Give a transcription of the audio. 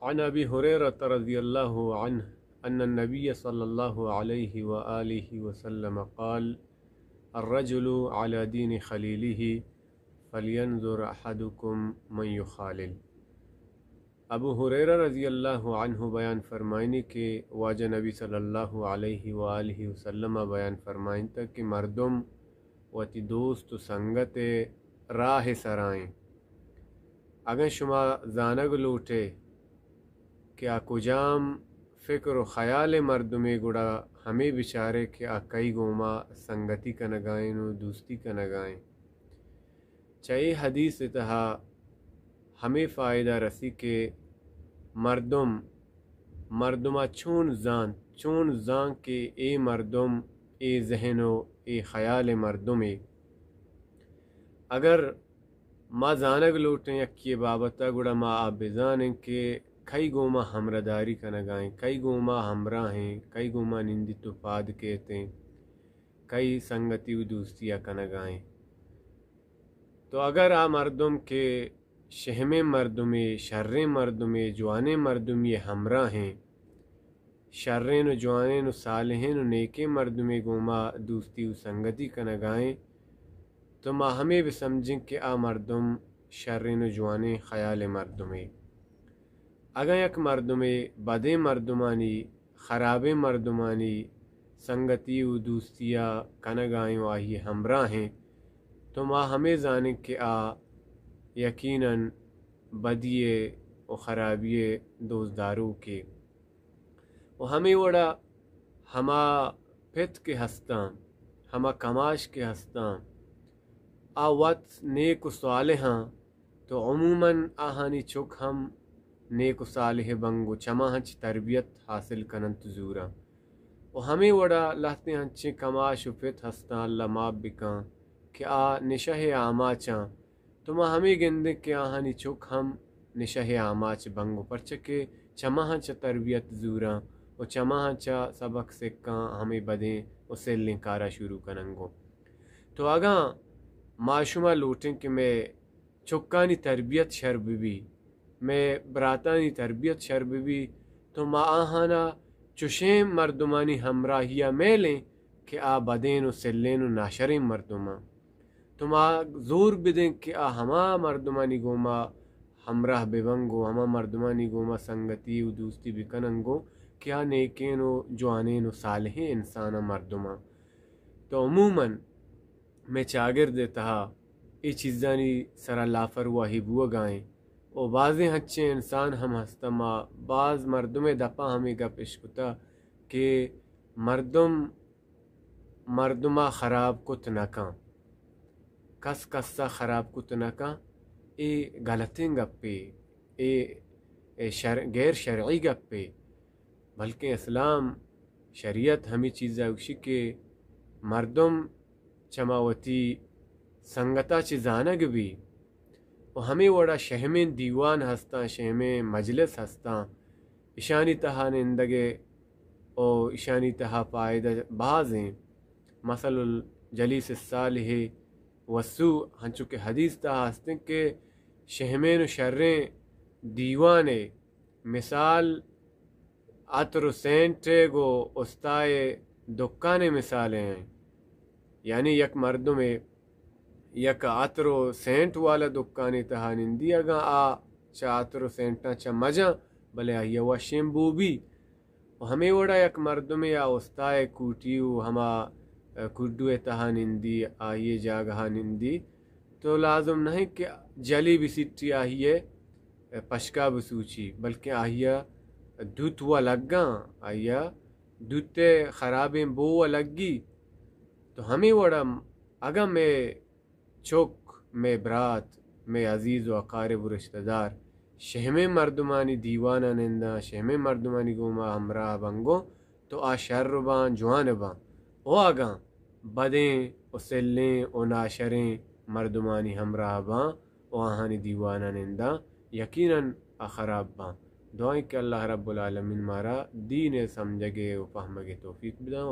عن أبي هريرة رضي الله عنه أن النبي صلى الله عليه وآله وسلم قال: الرجل على دين خليله فلينظر أحدكم من يخالل. ابو ہریرہ رضی اللہ عنہ بیان فرمائنی کہ واجہ نبی صلی اللہ علیہ وآلہ وسلم بیان فرمائنتا کہ مردم وتی دوست و سنگت راہ سرائیں۔ اگن شما زانگ لوٹے کہ آ کجام فکر و خیال مردمے، گڑا ہمے بچارے کہ آ کئی گوما سنگتی کنگائیں و دوستی کنگائیں۔ چہ اے حدیث تہا ہمے فائدہ رسی کہ مردم، مردما چون زانت، چون زان کہ اے مردم، اے ذہن و اے خیال مردمے۔ اگر ما زانگ لوٹیں یکے بابتا، گڑا ما آ بزانیں کہ کئی گوما ہمراہداری کنگائیں، کئی گوما ہمراہیں، کئی گوما نندیت و پاد کیتیں، کئی سنگتی و دوستیا کنگائیں۔ تو اگر آ مردم کہ شہمیں مردمے، شریں مردمے، جوانیں مردمے ہمراہیں، شریں و جوانیں و صالحیں و نیکیں مردمے گوما دوستی و سنگتی کنگائیں، تو ما ہمے بسمجھیں کہ آ مردم شریں و جوانیں خیال مردمے۔ اگاں یک مردمے بدیں مردمانی، خرابیں مردمانی سنگتی و دوستیا کنگائیں و آئی ہمراہیں، تو ما ہمے زانیں کہ آ یقیناً بدی و خرابی دوست داروکے۔ و ہمے وڑا ہما پت کہ ہستاں، ہما کماش کہ ہستاں، آ وت نیک و صالحاں، تو عموماً آہانی چک ہم نیک و صالح بنگ و چماہاں چہ تربیت حاصل کننت زوراں۔ و ہمے وڑا لہتیں انچیں کماش و پت ہستاں، اللہ معاف بکاں، کہ آ نشہ آماچاں، تو ما ہمے گندیں کہ آہانی چک ہم نشہ آماچ بنگ و پرچہ کہ چماہاں چہ تربیت زوراں و چماہاں چہ سبق سکاں ہمے بدیں و سلیں کارا شروع کننگو۔ تو اگاں ما شما لوٹیں کہ مئے چکانی تربیت شر ببی، مئے براتانی تربیت شر ببی، تو ما آہانا چشیں مردمانی ہمراہیا میلیں کہ آ بدین و سلین و ناشریں مردماں۔ تو ما زور بدیں کہ آ ہما مردمانی گوما ہمراہ ببنگ و ہما مردمانی گوما سنگتی و دوستی بکننگو کہ آ نیکین و جوانین و صالحیں انساناں مردماں۔ تو عموماً مئے چاگرد ء تہا اے چیزانی سرا لاپرواہی بوگا ایں و بازیں ہنچیں انسان ہم ہستاں۔ ما باز مردم ء دپا ہمے گپ اشکتا کہ مردم مردما خراب کت نہ کن، کس کسا خراب کت نہ کن، اے غلطیں گپے، اے، اے شر-، غیر شرعی گپے۔ بلکیں اسلام شریعت ہمے چیزا گوشی کہ مردم چما وتی سنگتا چہ زانگ بی و ہمے وڑا شہمیں دیوان ہستاں، شہمیں مجلس ہستاں، اشانی تہا نندگے و اشانی تہا فائدہ بازیں۔ مثل الجلیس الصالح والسوء، ہنچو کہ حدیث تہا ہستیں کہ شہمیں و شریں دیوانے مثال عطر و سینٹ ء گوں استائے دکان ء مثال ء انت۔ یعنی یک مردمے یک عطر و سینٹ والا دکانے تہا نندی، اگاں آ چہ عطر و سینٹاں چہ مجاں، بلے آئی ء وشیں بو بی۔ و ہمے وڑا یک مردمے آ استائے کوٹی و ہما، ء، کڈو ء تہا نندی، آئی ء جاگہا نندی، تو لازم نہ انت کہ جلی بسٹی آئی ء پشکا بسوچی، بلکیں آئی ء دوت و لگاں، آئی ء دوت ء خرابیں بو و لگی۔ تو ہمے وڑا اگاں مئے چک، مئے برات، مئے عزیز و اقارب و رشتہ دار شہمیں مردمانی دیوانا ننداں، شہمیں مردمانی گوما ہمراہ بنگوں، تو آ شر باں، جوان باں۔ و اگاں بدیں و سلیں و ناشریں مردمانی ہمراہ باں و آہانی دیوانا ننداں، یقیناً آ خراب باں۔ دعائیں کہ اللہ رب العالمین مارا دین ء سمجھگے و فہمگے توفیق بداں۔